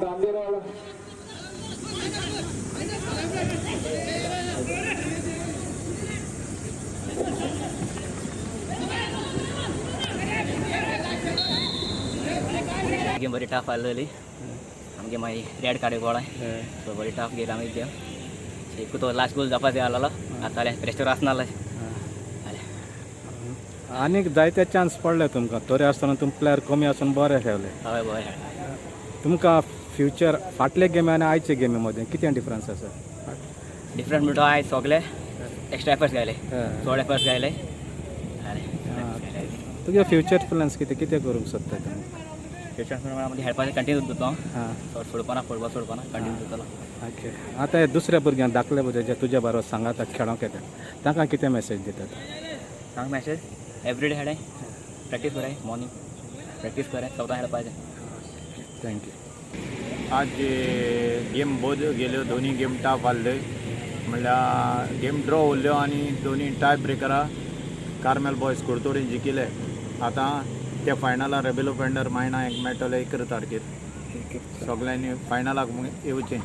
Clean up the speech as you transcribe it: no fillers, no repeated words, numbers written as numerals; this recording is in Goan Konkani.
गांधीरोड. गेम बरी टफ आसलेली आमगे मागीर रेड कार्ड गोळाय, सो बरी टफ गेली आमी गेम. एकू तो लास्ट गोल जावपा जाय आसलेलो, आतां जालें, प्रेशर आसनासलें. आनीक जायते चान्स पडले तुमकां, तरी आसतना तुमी प्लेयर कमी आसून बरे खेळले. हय, बरें खेळ्ळें. तुमकां फ्युचर फाटले गेमी आनी आयचे गेमी मदीं कितें डिफरन्स आसा? डिफरंट म्हणटा, आयज सगळे एक्स्ट्रा एफर्ट्स घायले, चड एफर्ट्स घायले. तुगे फ्युचर प्लॅन्स कितें, कितें करूंक सोदता तुमी? फ्युचर मध्ये खेळपाचें कंटिन्यू दितो. हां. सोडपाना, फुटबॉल सोडपाना, कंटिन्यू दितलो. ओके, आतां हे दुसऱ्या भुरग्यांक, धाकले भुरगे जे तुज्या बरोबर सांगाता खेळोंक येता, तांकां कितें मॅसेज दितात? सांग, मॅसेज, एवरी डे खेळाय, प्रॅक्टीस कराय, मॉर्निंग प्रॅक्टीस कराय, स्वता खेळपाचें. Thank you. आज गेम बोथ गेल्यो, दोनी गेम टफ आहले, म्हणल्यार गेम ड्रॉ उरल्यो आनी दोनी टाय ब्रेकरा कार्मेल बॉयज कुडतोरी जिखिले. आतां ते फायनला रेबेलो पेंडर मायणा एक मेळटले 11 तारखेर. सगल्यांनी फायनलाक येवचें.